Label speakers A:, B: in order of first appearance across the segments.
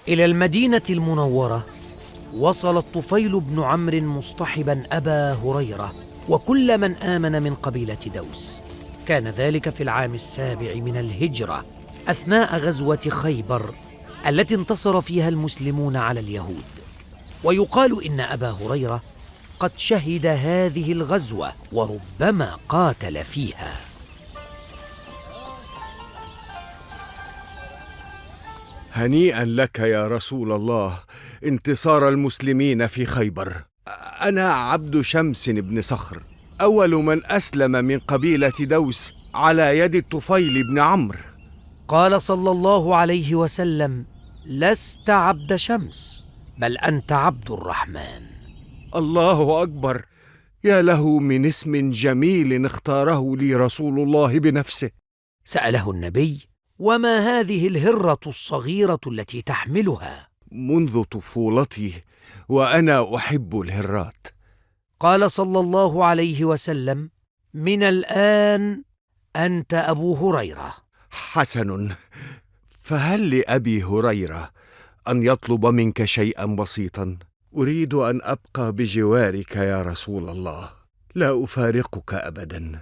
A: إلى المدينة المنورة وصل الطفيل بن عمرو مصطحبا أبا هريرة وكل من آمن من قبيلة دوس. كان ذلك في العام 7 من الهجرة، أثناء غزوة خيبر التي انتصر فيها المسلمون على اليهود. ويقال إن أبا هريرة قد شهد هذه الغزوة وربما قاتل فيها.
B: هنيئا لك يا رسول الله انتصار المسلمين في خيبر. أنا عبد شمس بن صخر، أول من أسلم من قبيلة دوس على يد الطفيل بن عمرو.
A: قال صلى الله عليه وسلم: لست عبد شمس، بل أنت عبد الرحمن.
B: الله أكبر، يا له من اسم جميل اختاره لي رسول الله بنفسه.
A: سأله النبي: وما هذه الهرة الصغيرة التي تحملها؟
B: منذ طفولتي وأنا أحب الهرات.
A: قال صلى الله عليه وسلم: من الآن أنت أبو هريرة.
B: حسن، فهل لأبي هريرة أن يطلب منك شيئا بسيطا؟ أريد أن أبقى بجوارك يا رسول الله، لا أفارقك أبدا،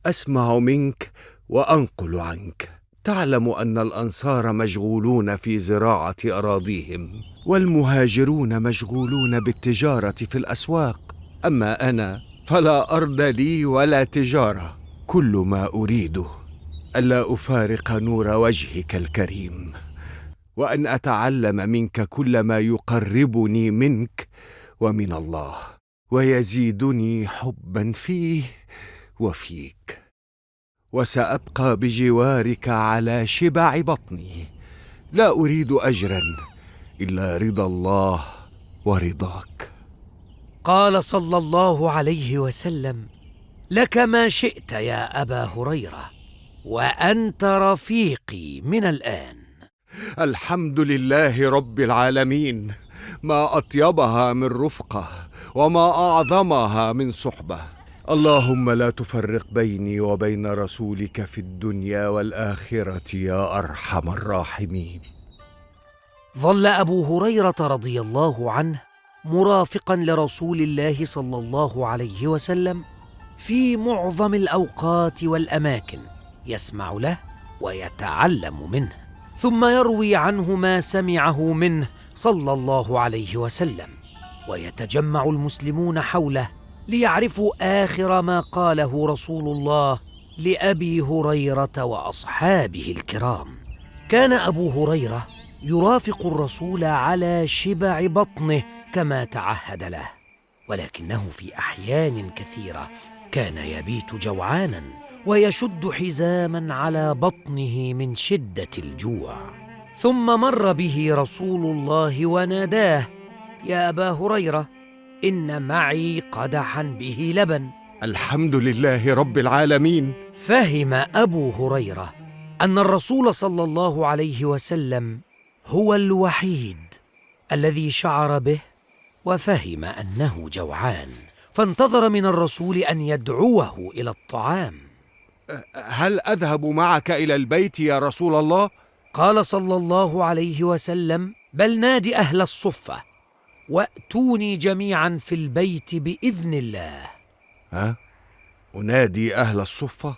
B: أسمع منك وأنقل عنك. تعلم أن الأنصار مشغولون في زراعة أراضيهم، والمهاجرون مشغولون بالتجارة في الأسواق، أما أنا فلا أرض لي ولا تجارة. كل ما أريده ألا أفارق نور وجهك الكريم، وأن أتعلم منك كل ما يقربني منك ومن الله، ويزيدني حبا فيه وفيك. وسأبقى بجوارك على شبع بطني، لا أريد أجرا إلا رضا الله ورضاك.
A: قال صلى الله عليه وسلم: لك ما شئت يا أبا هريرة، وأنت رفيقي من الآن.
B: الحمد لله رب العالمين، ما أطيبها من رفقة وما أعظمها من صحبة. اللهم لا تفرق بيني وبين رسولك في الدنيا والآخرة يا أرحم الراحمين.
A: ظل أبو هريرة رضي الله عنه مرافقا لرسول الله صلى الله عليه وسلم في معظم الأوقات والأماكن، يسمع له ويتعلم منه، ثم يروي عنه ما سمعه منه صلى الله عليه وسلم. ويتجمع المسلمون حوله ليعرفوا آخر ما قاله رسول الله لأبي هريرة وأصحابه الكرام. كان أبو هريرة يرافق الرسول على شبع بطنه كما تعهد له، ولكنه في أحيان كثيرة كان يبيت جوعانا ويشد حزاما على بطنه من شدة الجوع. ثم مر به رسول الله وناداه: يا أبا هريرة، إن معي قدحا به لبن.
B: الحمد لله رب العالمين.
A: فهم أبو هريرة أن الرسول صلى الله عليه وسلم هو الوحيد الذي شعر به وفهم أنه جوعان، فانتظر من الرسول أن يدعوه إلى الطعام.
B: هل أذهب معك إلى البيت يا رسول الله؟
A: قال صلى الله عليه وسلم: بل نادي أهل الصفة وأتوني جميعا في البيت بإذن الله.
B: ها؟ أنادي أهل الصفة؟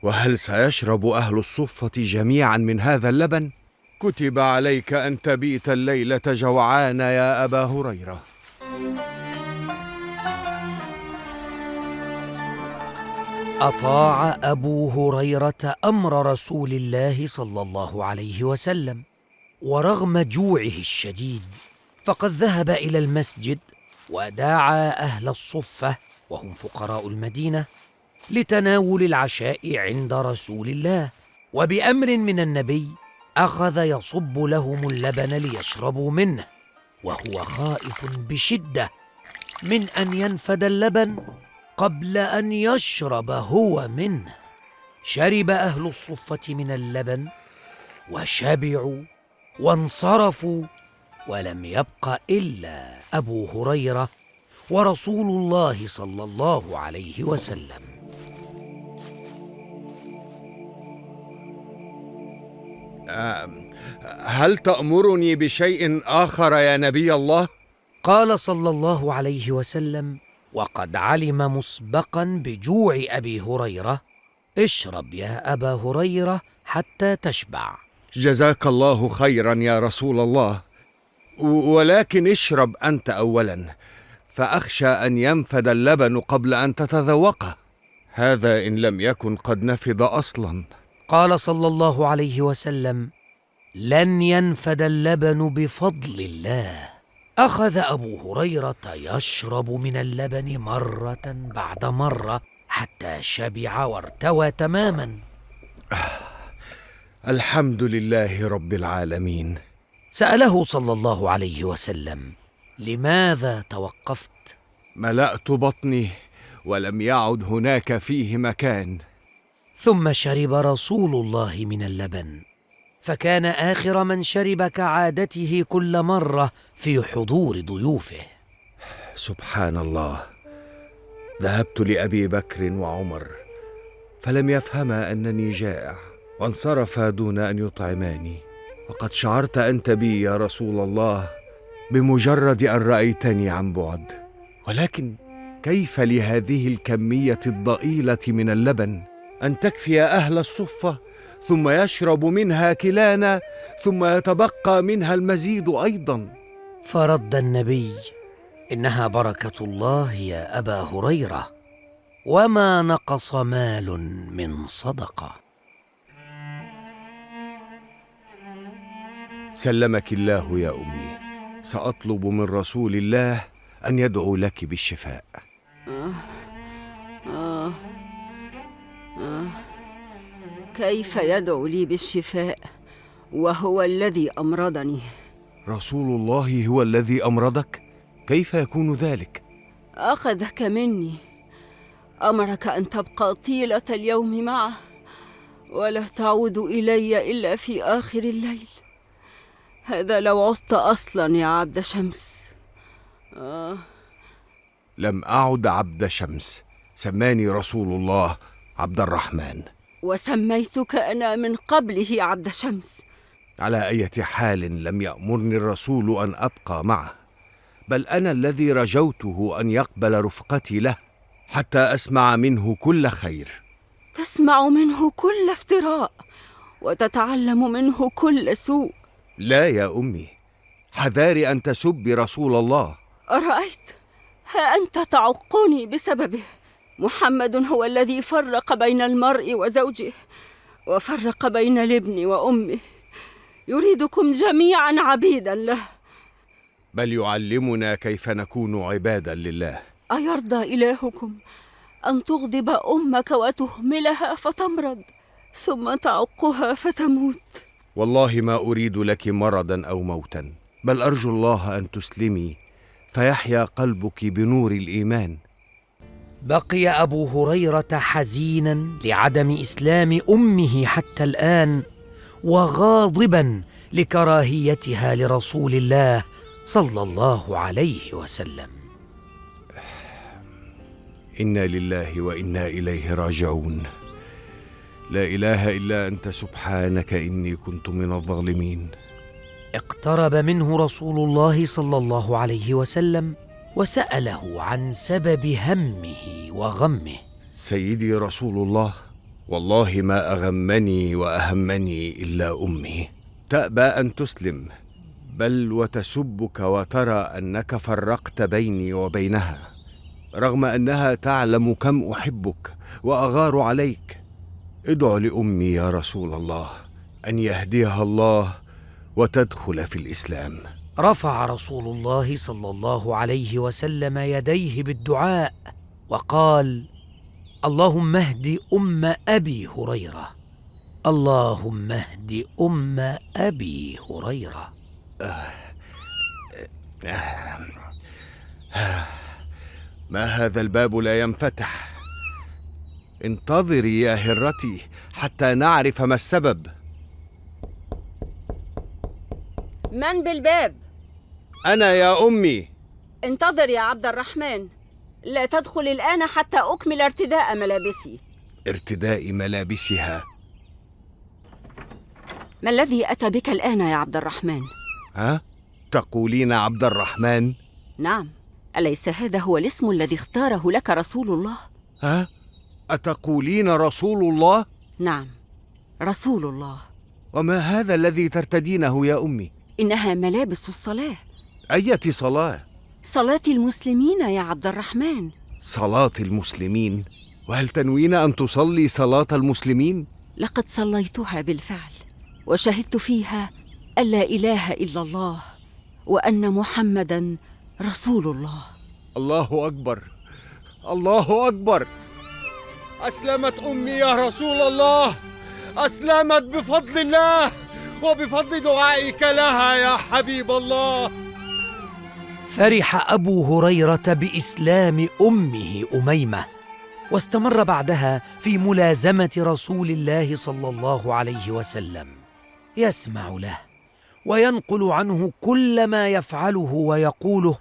B: وهل سيشرب أهل الصفة جميعا من هذا اللبن؟ كتب عليك أن تبيت الليلة جوعان يا أبا هريرة.
A: أطاع أبو هريرة أمر رسول الله صلى الله عليه وسلم، ورغم جوعه الشديد فقد ذهب إلى المسجد ودعا أهل الصفة وهم فقراء المدينة لتناول العشاء عند رسول الله، وبأمر من النبي أخذ يصب لهم اللبن ليشربوا منه، وهو خائف بشدة من أن ينفد اللبن قبل أن يشرب هو منه. شرب أهل الصفة من اللبن وشبعوا وانصرفوا، ولم يبق إلا أبو هريرة ورسول الله صلى الله عليه وسلم.
B: هل تأمرني بشيء آخر يا نبي الله؟
A: قال صلى الله عليه وسلم وقد علم مسبقا بجوع أبي هريرة: اشرب يا أبا هريرة حتى تشبع.
B: جزاك الله خيرا يا رسول الله، ولكن اشرب أنت أولا، فأخشى أن ينفد اللبن قبل أن تتذوقه، هذا إن لم يكن قد نفد أصلا.
A: قال صلى الله عليه وسلم: لن ينفد اللبن بفضل الله. أخذ أبو هريرة يشرب من اللبن مرة بعد مرة حتى شبع وارتوى تماما.
B: الحمد لله رب العالمين.
A: سأله صلى الله عليه وسلم: لماذا توقفت؟
B: ملأت بطني ولم يعد هناك فيه مكان.
A: ثم شرب رسول الله من اللبن، فكان آخر من شرب كعادته كل مرة في حضور ضيوفه.
B: سبحان الله، ذهبت لأبي بكر وعمر فلم يفهما أنني جائع، وانصرفا دون أن يطعماني. وقد شعرت أنت بي يا رسول الله بمجرد أن رأيتني عن بعد، ولكن كيف لهذه الكمية الضئيلة من اللبن أن تكفي أهل الصفة، ثم يشرب منها كلانا، ثم يتبقى منها المزيد أيضا؟
A: فرد النبي: إنها بركة الله يا أبا هريرة، وما نقص مال من صدقة.
B: سلمك الله يا أمي، سأطلب من رسول الله أن يدعو لك بالشفاء.
C: كيف يدعو لي بالشفاء وهو الذي أمرضني؟
B: رسول الله هو الذي أمرضك؟ كيف يكون ذلك؟
C: أخذك مني، أمرك أن تبقى طيلة اليوم معه ولا تعود إلي إلا في آخر الليل. هذا لو عدت أصلا يا عبد شمس.
B: لم أعد عبد شمس، سماني رسول الله عبد الرحمن.
C: وسميتك أنا من قبله عبد شمس.
B: على أي حال لم يأمرني الرسول أن أبقى معه، بل أنا الذي رجوته أن يقبل رفقتي له حتى أسمع منه كل خير.
C: تسمع منه كل افتراء وتتعلم منه كل سوء.
B: لا يا أمي، حذاري أن تسبي رسول الله.
C: أرأيت؟ ها أنت تعقني بسببه. محمد هو الذي فرق بين المرء وزوجه، وفرق بين الابن وأمه. يريدكم جميعا عبيدا له.
B: بل يعلمنا كيف نكون عبادا لله.
C: أيرضى إلهكم أن تغضب أمك وتهملها فتمرض، ثم تعقها فتموت؟
B: والله ما أريد لك مرضا أو موتا، بل أرجو الله أن تسلمي فيحيا قلبك بنور الإيمان.
A: بقي أبو هريرة حزينا لعدم إسلام أمه حتى الآن، وغاضبا لكراهيتها لرسول الله صلى الله عليه وسلم.
B: إنا لله وإنا إليه راجعون. لا إله إلا أنت سبحانك إني كنت من الظالمين.
A: اقترب منه رسول الله صلى الله عليه وسلم وسأله عن سبب همه وغمه.
B: سيدي رسول الله، والله ما أغمني وأهمني إلا أمي، تأبى أن تسلم، بل وتسبك وترى أنك فرقت بيني وبينها، رغم أنها تعلم كم أحبك وأغار عليك. ادع لأمي يا رسول الله أن يهديها الله وتدخل في الإسلام.
A: رفع رسول الله صلى الله عليه وسلم يديه بالدعاء وقال: اللهم اهد أم أبي هريرة، اللهم اهد أم أبي هريرة.
B: ما هذا الباب لا ينفتح؟ انتظري يا هرتي حتى نعرف ما السبب.
C: من بالباب؟
B: أنا يا أمي.
C: انتظر يا عبد الرحمن، لا تدخل الآن حتى أكمل ارتداء ملابسي.
B: ارتداء ملابسها؟
C: ما الذي أتى بك الآن يا عبد الرحمن؟
B: ها؟ تقولين عبد الرحمن؟
C: نعم، أليس هذا هو الاسم الذي اختاره لك رسول الله؟
B: ها؟ أتقولين رسول الله؟
C: نعم، رسول الله.
B: وما هذا الذي ترتدينه يا أمي؟
C: إنها ملابس الصلاة.
B: أية صلاة؟
C: صلاة المسلمين يا عبد الرحمن.
B: صلاة المسلمين؟ وهل تنوين أن تصلي صلاة المسلمين؟
C: لقد صليتها بالفعل، وشهدت فيها أن لا إله إلا الله وأن محمدًا رسول الله.
B: الله أكبر، الله أكبر. أسلمت أمي يا رسول الله، أسلمت بفضل الله وبفضل دعائك لها يا حبيب الله.
A: فرح أبو هريرة بإسلام أمه أميمة، واستمر بعدها في ملازمة رسول الله صلى الله عليه وسلم، يسمع له وينقل عنه كل ما يفعله ويقوله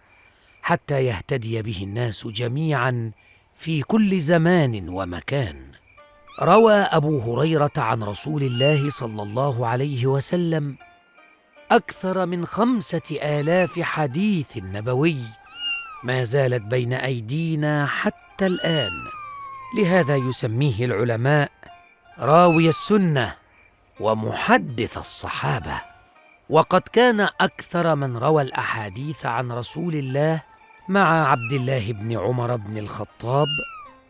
A: حتى يهتدي به الناس جميعا في كل زمان ومكان. روى أبو هريرة عن رسول الله صلى الله عليه وسلم أكثر من 5000 حديث نبوي ما زالت بين أيدينا حتى الآن. لهذا يسميه العلماء راوي السنة ومحدث الصحابة. وقد كان أكثر من روى الأحاديث عن رسول الله مع عبد الله بن عمر بن الخطاب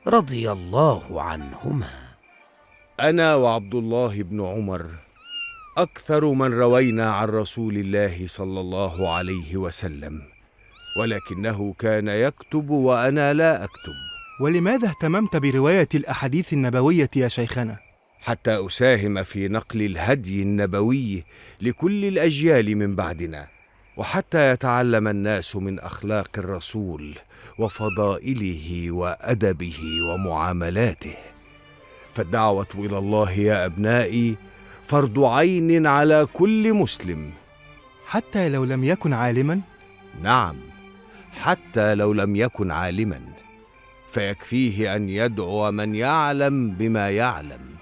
A: رضي الله عنهما.
B: أنا وعبد الله بن عمر أكثر من روينا عن رسول الله صلى الله عليه وسلم، ولكنه كان يكتب وأنا لا أكتب.
D: ولماذا اهتممت برواية الأحاديث النبوية يا شيخنا؟
B: حتى أساهم في نقل الهدي النبوي لكل الأجيال من بعدنا، وحتى يتعلم الناس من أخلاق الرسول وفضائله وأدبه ومعاملاته. فالدعوة إلى الله يا أبنائي فرض عين على كل مسلم.
D: حتى لو لم يكن عالما؟
B: نعم، حتى لو لم يكن عالما، فيكفيه أن يدعو من يعلم بما يعلم.